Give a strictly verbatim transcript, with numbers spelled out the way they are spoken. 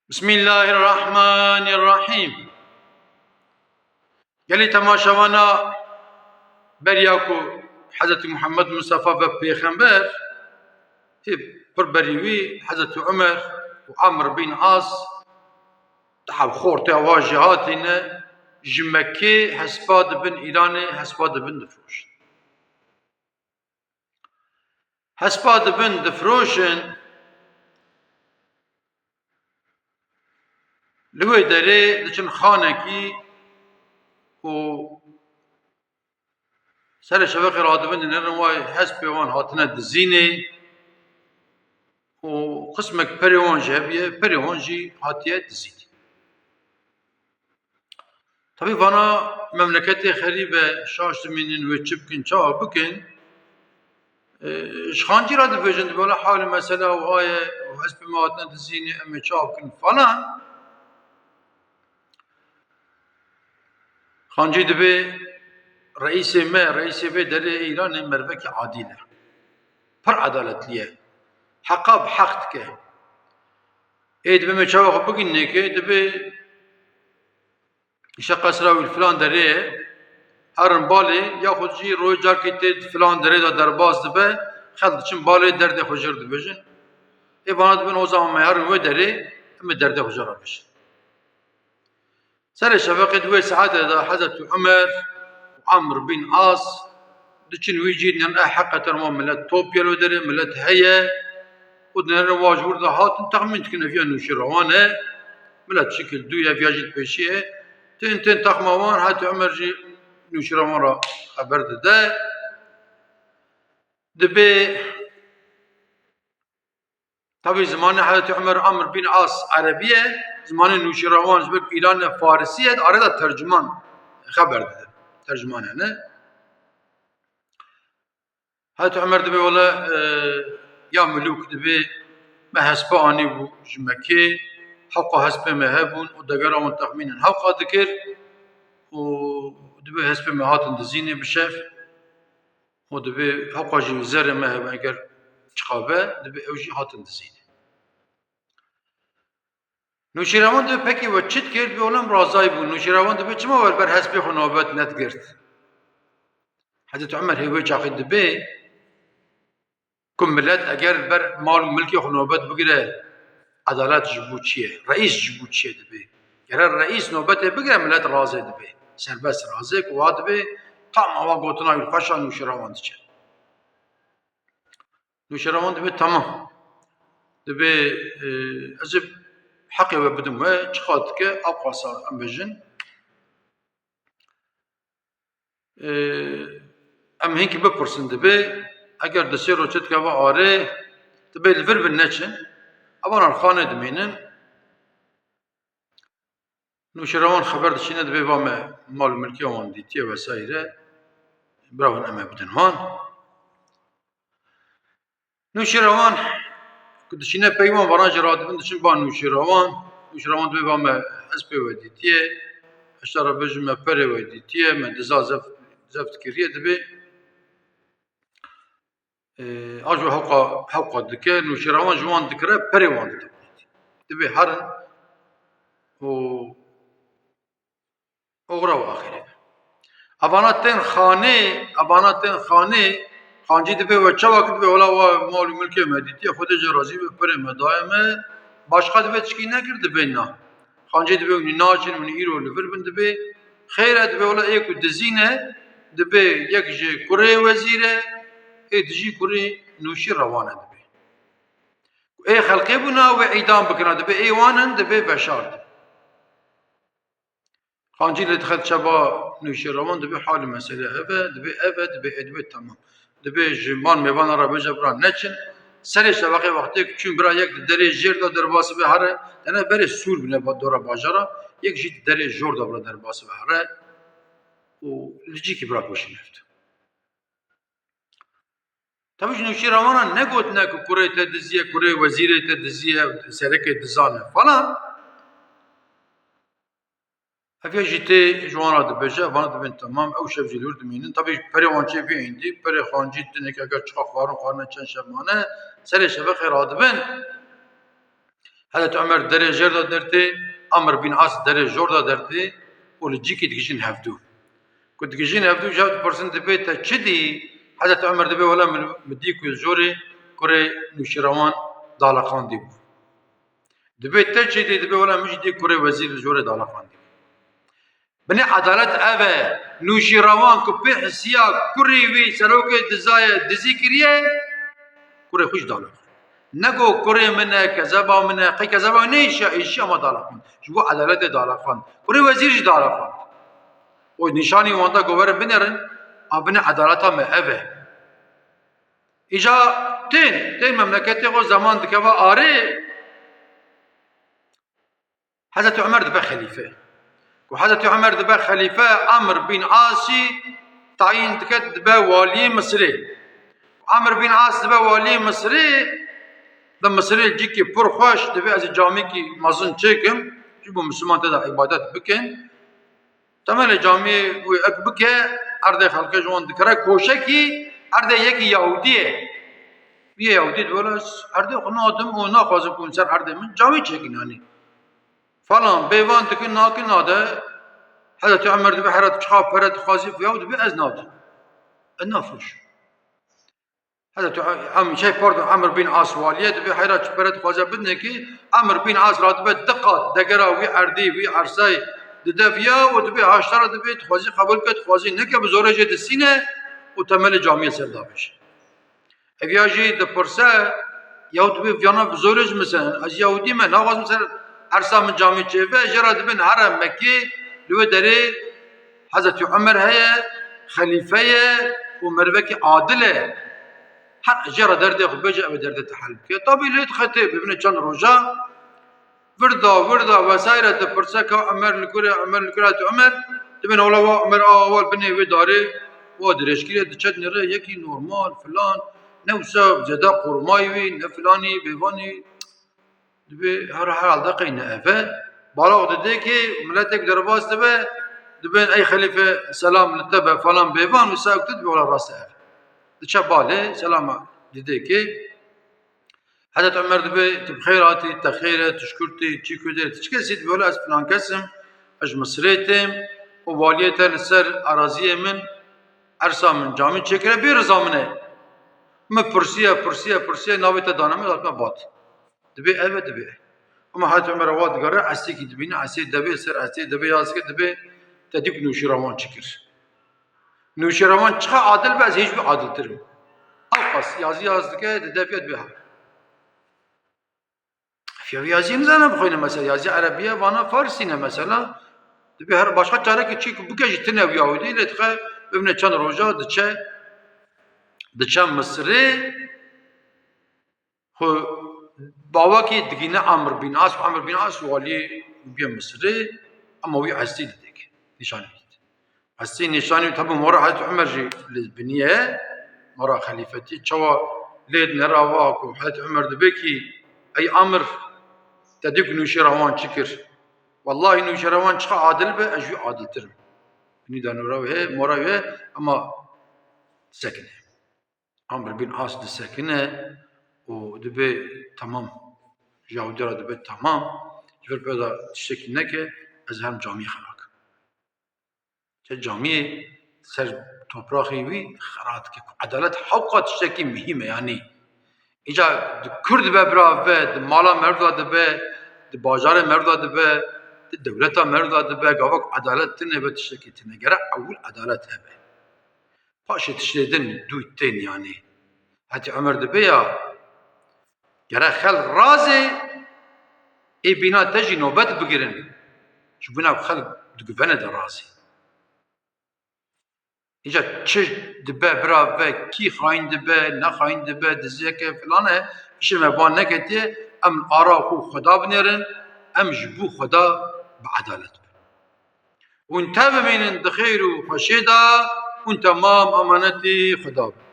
Bismillahirrahmanirrahîm. Gelî temaşevana beriya ku Hezretî Muhammed Mustafa ve pêxember, hê pir berî wî Hezretî Umer û Amr bin As, teha xortê ava jî hatîne ji Mekkê hespa dibin Îranê, hespa dibin difiroşin. Hespa dibin difiroşin, li wê derê diçin xanekî û serê şeveqê radibin dinêrin, wayê hespê wan hatine dizînê û qismek perê wan jî hebiye, perê wan jî hatiye dizînê. Tabî vana memleketê xerîb e, şaş dimînin wê çi bikin, çawa bikin. E, ji xancî re dibêjin, dibê wele hal û mesele ew aye, û hespê me hatine dizînê, em ê çawa bikin falan. Xancî dibê reîsê me, reîsê vê derê Îranê mervekî adîl e. Pir edaletlî ye. Heqa bi heq dike. Ê dibê me çawa xwe bigînînê ke, dibê îşte qesra wî li filan derê ye, herin balê, yaxud jî rojê carkê tê di filan derê de derbas dibe, xelk diçin balê derdê xwe jê re dibêjin. Ê vana dibin o zaman me herin wê derê, em ê derdê xwe jê re bêjin. Serê şeveqê di wê saetê de Hezretî Umer û Amr bin As diçin wî cî, dînin, eh, heqeten wan milet top ye li wê derê, milet heye û dinêrin wa ji wir de hatin, texmîn dikin ev ya Nûşîrewan e, milet şikil dû ye, ev ya jî li pêşî ye. Tên tên texma wan, Hezretî Umer jî Nûşîrewan re xeber dide. Dibê Tabî zimanê Hezretî Umer Amr bin As Erebî ye, zimanê Nûşîrewan ji ber ku Îran e Farisî ye, di arê de tercûman xeber dide. Tercûman hene. Hezretî Umer dibê wele, e, ya milûk dibê me hespa anîbû ji Mekê, hewqa hespê me hebûn û degera wan texmînen hewqa dikir û dibê hespê me hatin dizînê bi şev. û dibê hewqa jî zerê me hebe, eger çiqa be, dibê ew jî hatin dizînê. Nûşîrewan dibê pekî we çi dikir, dibê wele em razay bûn. Nûşîrewan dibê çima we li ber hespê xwe nobet nedigirt? Hezretî Umer hê wê çaxê dibê ku milet eger li ber mal û milkê xwe nobet bigire, edalet ji bo çi ye? Reîs ji bo çi ye dibê? Gere reîs nobetê bigire, milet razê dibê. Serbest razê ku wa dibê, tam awa gotina wî paşa Nûşîrewan diçe. Nûşîrewan dibê, temam. Dibê, e, ez ê heqê we bidim we, çiqa dike, ew qasa em bêjin. E, em hinkî bipirsin dibê, eger di sê roj çi dikeve arê, dibê li vir bin neçin, evan li xanê dimînin. Nûşîrewan xeber dişîne, dibê va me mal û milkiya wan dîtiye vesaire. Bira wan em ê bidin wan. Nûşîrewan ku dişîne pey wan, varan jî radibin, diçin ba Nûşîrewan. Nûşîrewan dibê va me hespê we dîtiye. Hişta re bêjin me perê we dîtiye, me diza zeft, zeft kiriye, dibê, e, a ji hewqa, hewqa dike, Nûşîrewan ji wan dikire, perê wan dide. Dibê herin û oxira û axirê. Evana tên xanê, evana tên xanê, xancî dibê we çawa kir, dibê wela wa mal û milkê me dîtiye, Xwedê jê razî be, perê me daye me, başqa dibê tişkî nekir, dibê na. Xancî dibê hûn ê naçin, hûn ê îro li vir bin, dibê xêr e, dibê wela ê ku dizîne, dibê yek ji kurê wezîr e, ê dijî kurê Nûşîrewan e dibê. Ê xelkê bûna wê îdam bikina, dibê ê wan in, dibê veşart. Xancî lê dixe diçe ba Nûşîrewan, dibê hal û mesele ev e, dibê ev e, dibê ê, dibê temam. Dibê ji mal mêvanan re bêje bira neçin. Serê şeveqê wextê ku çûn bira yek di derê jêr de derbas be here, tene berê sûr bine ba dora bajara, yek jî di derê jor de bira derbas be here û li cîkî bira goşîn hevdû. Tabî ji Nûşîrewan re negotine ku kurê te dizî ye, kurê wezîrê te dizî ye, serekê dizan e falan. Ev ya jî tê ji wan re dibêje, van dibên temam, ew şev jî li wir dimînin. Tabî perê wan çê vê hîndî, perê xancî dinêk eger çiqa xwarin xwarine çend şev mane, serê şeveqê radibin. Hezretî Omer derê jêr de dertê, Amr bin As derê jor de dertê û li cîkî digihîjin hevdû. Ku digihîjin hevdû, ji hev dipirsin, dibê te çi dî? Hezretî Omer dibê wela min, min dî ku jorê kurê Nûşîrewan daleqandî bû. Dibê te çi dî? Dibê wela min jî dî kurê wezîr li jorê daleqandî bû. Binê edalet ev e. Nûşîrewan ku pê hisiya kurê wî serokê dizayê dizî kiriye, kurê xwe jî dane. Ne got kurê min e, kezeba min e, qey kezeba wî neyşiya, êşiya, ama daleqand. Ji bo edaletê daleqand. Kurê wezîr jî daleqand. O nîşanî wanda ku werin binêrin, a binê edaleta me ev e. Îca tên, tên memleketê xwe, zeman dikeve arê. Hezretî Omer dibe xelîfe. Ku Hezretî Omer dibe xelîfe, Amr bin Asî tayîn dike, dibe waliyê Misirê. Amr bin As dibe waliyê Misirê, di Misirê cîkê pir xweş, dibê ez ê camîkî mezin çêkim, ji bo Misliman tê de îbadet bikin. Temelê camiyê wê ek bike, erdê xelkê ji wan dikire koşekî, erdê yekî Yahûdî ye. Yê Yahûdî dibe, ez erdê xwe nadim û naxwazim ku hûn ser erdê min camî çêkin, yanî. Falan, bêvan dikin, nakin, nade. Hezretî Omer dibe, hera tu çiqa pere dixwazî, ya dibê ez nadim. Ez nafiroşim. Hezretî Em-, şey, pardon, Amr bin As waliye dibê, hera çi pere dixwaze bidine ki, Amr bin As radibe di qat degera wî erdî, wî ersayê dide viya û dibê haştara dibê, dixwazî qebul ke, dixwazî neke, bi zorê jê disîne û temelê camiyê ser dabêje. Ev ya jî dipirse, yaw dibê viyana bi zorê ji min ser, ez Yahûdî me, naxwazim ser ersa min camî çêve, jê re dibin here Mekkê, li wê derê Hezretî Omer heye, xelîfe ye û merivekî adil e. Her jê re derdê xwe bêje, ew ê derdê te hel bike. Tabî lê dixetê, bibine çend roja, Virda, virda, vesaire dipirse ka Omer li kur e, Omer li kur e, tu Omer, dibên ola wa Omer a awal binê wê darê, wa dirêjkirê diçe dinêre, yekî normal, filan, ne wisa zêde qormayî wî, ne filanî, bêvanî, dibê her, herhalde qey ne ev e. Balax didê ki miletek derbas dibe, dibên ey xelîfe selam li te be falan bêvan, wisa tu dibê ola rast e ev. Diçe balê, selama didê ki, Hezret Omer dibê, tu bi xêr hatî, te xêr e, tu ji kur tî, çi kurdê, tu çi kesî? Dibê, wela ez filan kes im, ez ji Misirê têm û waliyê te li ser araziyê min, ersa min, camî çêkire, bê riza min e. Min pirsiye, pirsiye, pirsiye, navê te dane min, datime bat. Dibê ev e, dibê. Ama Hezret Omer wa digere, esêkî dibîne, esê devê ser, esê devê ya zikê, dibê, te dî ku Nûşîrewan çi kir. Nûşîrewan çiqa adil be, ez hêj wî adiltir im. Ewqas yazî yaz dike, di def ya dibê ha. Ev yazî nizane bixwîne mesela, yazî erebî ye, vana farsî ne mesela. Dibê her başqa çarekî çi ku bike jî tine ew Yahûdî, lê dixe bibine çend roja diçe, diçe Misirê. Xwe bawekî digîne Amr bin As, Amr bin As waliyê bûye Misirê, ema wî hestî didek, nîşanî did. Hestî nîşanî, tabi mora Hezret Omer jî li binî ye, mora xelîfetî. Çawa lê nera wa ku Hezret Omer dibê kî, ey Amr, te dî ku Nûşêra wan çi kir? Wellahî Nûşêra wan çiqa adil be, ez jî adiltir im. Binî de nora wê, mora wê, ema sekine. Amr bin As disekine û dibê temam. Yahûdî re dibê temam. Ji vir pê de tiştekî neke, ez herim camî xera kim. Çe camiyê ser topraxê wî xera dike. Edalet hewqa tiştekî muhîm e, yanî. Îca di kur dibe bira ve, di mala merda dibe, di bajarê merda dibe, di dewleta merda dibe, gava ku edalet tune be tiştekî tune. Gere ewil edalet hebe. Paşê tiştê din dû tên yanî. Hetî Omer dibê ya, gere xelk razê, ê bîna te jî nobet bigirin. Ji bona xelk diguvene de razê. Îca çi dibe bira ve, kî xayîn dibe, ne xayîn dibe, diziyeke filan e, îşê me ban neketiye, em ara xwe Xweda binêrin, em ji bo Xweda bi edalet bin. Hûn tevimînin di xêr û xweşê de, hûn temam emanetî Xweda bin.